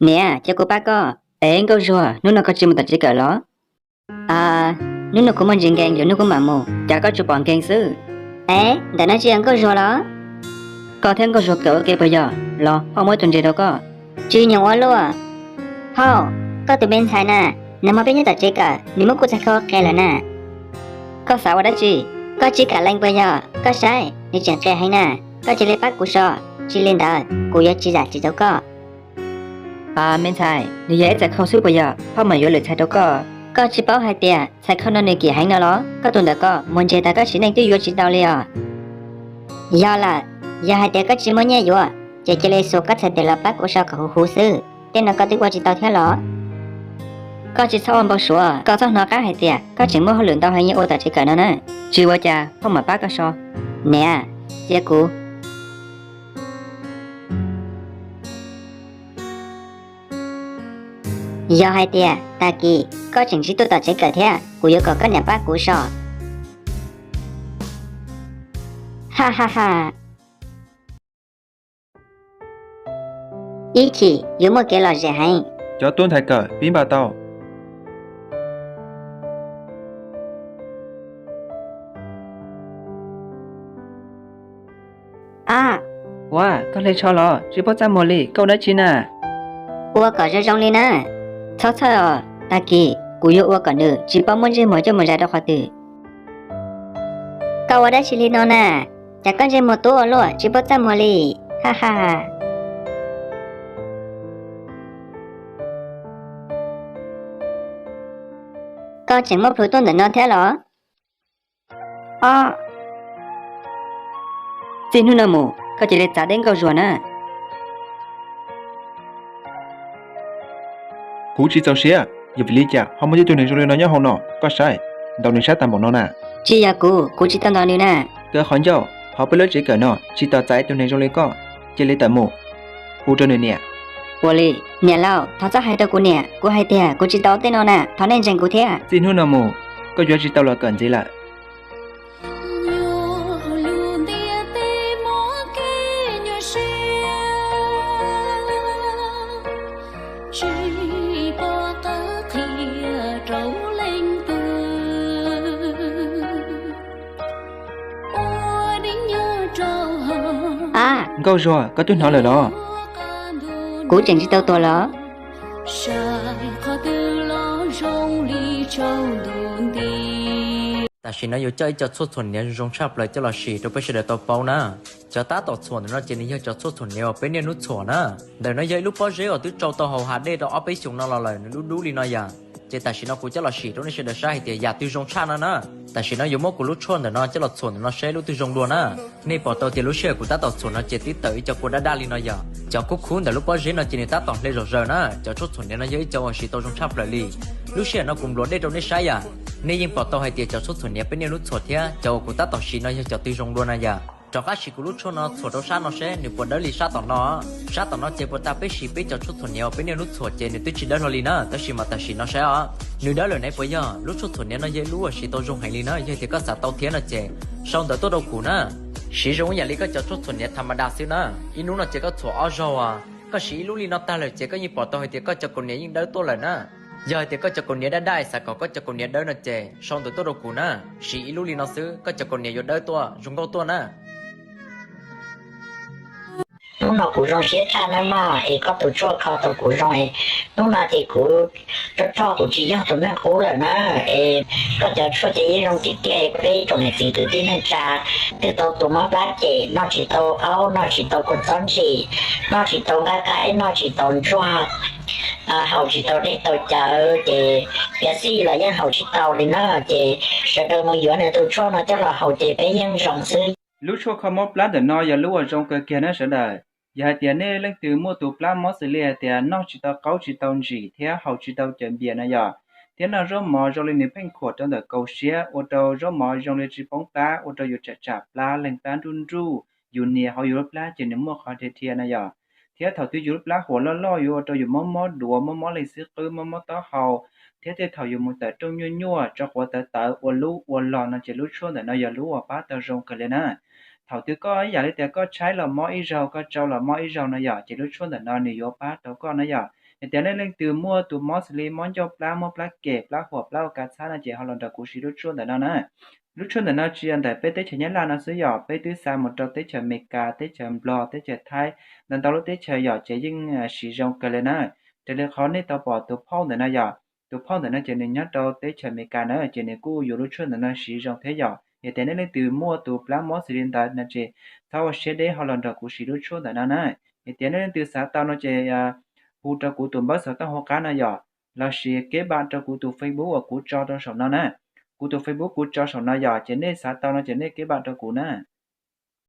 Niam, cia kuv pab koj. Es Nkauj Zuag, hnub no koj tsis mus tom tsev kawm los? Hnub no kuv muaj ntsis nkees, lwm hnub kuv mam mus. Cas koj tsuas pom nkees xwb? Es ntawm no tsis yog Nkauj Zuag los? Koj thiab Nkauj Zuag kawm ua ke puas yog? Los phauj muab ib tug ntses rau koj. Tsis nyuam ua luaj. Phauj, koj tus me ntxhais na, nag hmo peb nyob tom tsev kawm nws muab kuv txhais khau qe lawm na. Koj xav ua dab tsi? Koj tsis kam lees puas yog? Koj saib nws tseem qe heev na. Koj cia li pab kuv so, tsis li ntawd kuv yuav tsis zam txim rau koj. Me ntxhais, nws yog ib txhais khau xwb puas yog? Phauj mam yuav lwm txhais rau koj. Koj tsis paub hais tias txhais khau no nws kim heev no los? Koj tus ntawm ko muaj ntses tas koj sim neej twb yuav tsis tau li os. Yog lawm, yog hais tias koj tsis muaj nyiaj yuav, ces cia li xuas koj txhais tes los pab kuv so kom huv huv xwb. Tej no koj twb ua tsis tau thiab los? Koj tsis txhob ua npau suav, koj txhob hnov qab hais tias koj tseem muaj hauj lwm ntau heev yeej ua tom tsev kawm no na. Tsis ua cas, phauj mam pab koj so. Niam, cia kuv. Yog hais tias tag kis koj tseem tsis tuaj tom tsev kawm thiab, kuv yuav kom koj niam pab kuv so. Ha ha ha. Ib chim yuav muaj kev lom zem heev. Cov tub ntxhais kawm pib npaj tau. A, ua koj hle tsho los tsis paub txaj muag li, koj ua dab tsi na? Ua kom zoo zoo li na. Txhob txhawj os, tag kis kuv yuav ua kom nws tsis paub muab ntsej muag coj mus zais rau qhov twg. Koj ua dab tsi li no na? Cas koj ntsej muag tuab ua luaj tsis paub txaj muag li? Ha ha. Koj tseem muab plhus tuaj ntawm no thiab los? Txij hnub no mus koj cia li txav deb Nkauj Zuag na. Kuv tsis txaus siab, yog vim li cas ho muaj ib tug neeg zoo li no nyob hauv no, koj saib, ntaus nws sab tag npaum no na. Tsis yog kuv, kuv tsis tau ntaus nws na. Koj qhov ncauj, hauv peb lub tsev kawm no tsis tau txais ib tug neeg zoo li koj, cia li tawm mus. Hu rau nws niam. Ua li, niam laus, thov txhob hais rau kuv niam, kuv hais tias kuv tsis tau tej no na, thov nej ntseeg kuv thiab. Txij hnub no mus, koj yuav tsis tau los kawm ntxiv lawm. A, Nkauj Zuag, koj twb hnov lawm los? Kuv tseem tsis tau tuag los? Tam sim no yuav coj ib co tshuaj txhuam hniav zoo tshaj plaws coj los sim rau peb sawv daws tau paub na. Cov tab tom txhuam ntawm no ces nws yog cov tshuaj txhuam hniav uas peb niaj hnub txhuam na. Ntawm no yog ib lub pob zeb uas twb tsau tau haus hav dej rau ob peb xyoos no los lawm, nws dub dub li no yom. Ces tam sim no kuv coj los sim rau nej sawv daws saib hais tias yam twg zoo tshaj no na. Tam sim no yuav muab kuv lub tshuaj ntawm no coj los txhuam ntawm no seb lub twg zoo dua na. Nej pom tau tias lub sij hawm kuv tab tom txhuam no ces twb tawm ib co kua daj daj li no yom. Cov khub khub ntawm lub pob zeb no ces nws tab tom hle zom zaws na. Cov tshuaj txhuam hniav no yog ib co uas siv tau zoo tshaj plaws li. Lub sij hawm no kuv npluav dej rau nej saib yom. Nej yeej pom tau hais tias cov tshuaj txhuam hniav peb niaj hnub txhuam thiab cov uas kuv tab tom siv no yog cov twg zoo dua na yom. Rov qab siv kuv lub tshuaj no txhuam rau sab no seb nws puas dawb li sab tom no. Sab tom no ces puas tas peb siv peb cov tshuaj txhuam hniav uas peb niaj hnub txhuam ces nws twb tsis dawb hlo li na, tab sis mas tam sim no saib os, nws dawb lawm ne puas yog? Lub tshuaj txhuam hniav no yog ib lub uas siv tau zoo heev li na, yog tias koj xav tau thiab no ces sau ntawv tuaj rau kuv na. Siv zoo ib yam li koj cov tshuaj txhuam hniav tha ma da xwb na. Ib hnub no ces koj txhuam ob zaug os, koj siv ib lub li no tag lawm ces koj yeej pom tau hais tias koj cov kaus hniav yeej dawb tuaj lawm na. Yog hais tias koj cov kaus hniav daj daj xav kom koj cov kaus hniav dawb no ces sau ntawv tuaj rau kuv na. Siv ib lub li no xwb koj cov kaus hniav yuav dawb tuaj zoo nkauj tuaj na. Hnub no kuv zoo siab tshaj nawb mog, es koj tus tshuaj kho tau kuv zoo es hnub no ces kuv roj roj kuv tsis yog tus neeg qub lawm na. Es koj cov tshuaj ces yeej zoo tiag tiag, peb tsoom niam txiv kwv tij neej tsa twg tau tus mob plab ces noj tsis tau aub, noj tsis tau kua txob ntsim, noj tsis tau nqaij qaib, noj tsis tau ntsuag, haus tsis tau dej tau cawv ces piav xij los yeej haus tsis tau li na. Ces sawv daws mus yuav nws tus tshuaj no coj los haus ces peb yeej zoo xwb. Lub tshuaj kho mob plab ntawm no yog lub uas zoo kawg kiag na sawv daws. Yog hais tias nej leej twg muaj tus plab mob xws li hais tias noj tsis tau qaub tsis tau ntsim thiab haus tsis tau cawv npias na yom, thiab noj zaub mov zoo li nws pheej khuam rau ntawm kaus siab ua rau zaub mov zoo li tsis poob plab, ua rau yus tsam tsam plab, leeg plab nruj nruj, yus nias hauv yus lub plab ces nws muaj qhov dhia dhia na yom. Thiab thaum twg yus lub plab huam loj loj yuav ua rau yus mob mob duav, mob mob leej xib qwb, mob mob taub hau, thiab tej thaum yus mus tawm rooj nyuaj nyuaj tso quav tawv tawv ua lub ua log no ces lub tshuaj ntawm no yog lub uas pab tau zoo kawg li na. Thaum twg koj ib yam li tias koj tshaib los mob ib zaug, koj tsau los mob ib zaug no yom, ces lub tshuaj ntawm no nws yuav pab rau koj na yom. Yog tias nej leej twg muaj tus mob xws li mob ncauj plab, mob plab kem, plab huam, plab ua kav txhab no ces ho los nrog kuv siv lub tshuaj ntawm no na. Lub tshuaj ntawm no tsis yog ntawm peb teb chaws Nyab Laj no xwb yom, peb twb xa mus rau teb chaws Amelikas, teb chaws Nplog, teb chaws Thaib, ntau ntau lub teb chaws yom ces yeej siv zoo kawg li na. Raws li qhov nej tau pom tus phauj ntawm no yom, tus phauj ntawm no ces nws nyob rau teb chaws Amelikas na, ces nws kuj yuav lub tshuaj ntawm no siv zoo thiab yom. Yog tias nej leej twg muaj tus plab mob xws li ntawd no ces txhob ua siab deb, ho los nrog kuv siv lub tshuaj ntawm no na. Yog tias nej leej twg xav tau no ces hu rau kuv tus npawb xov tooj hauv qab no yom, los sis keb npam rau kuv tus Facebook uas kuv tso rau saum no na. Kuv tus Facebook kuv tso saum no yom, ces nej xav tau no ces nej keb npam rau kuv na.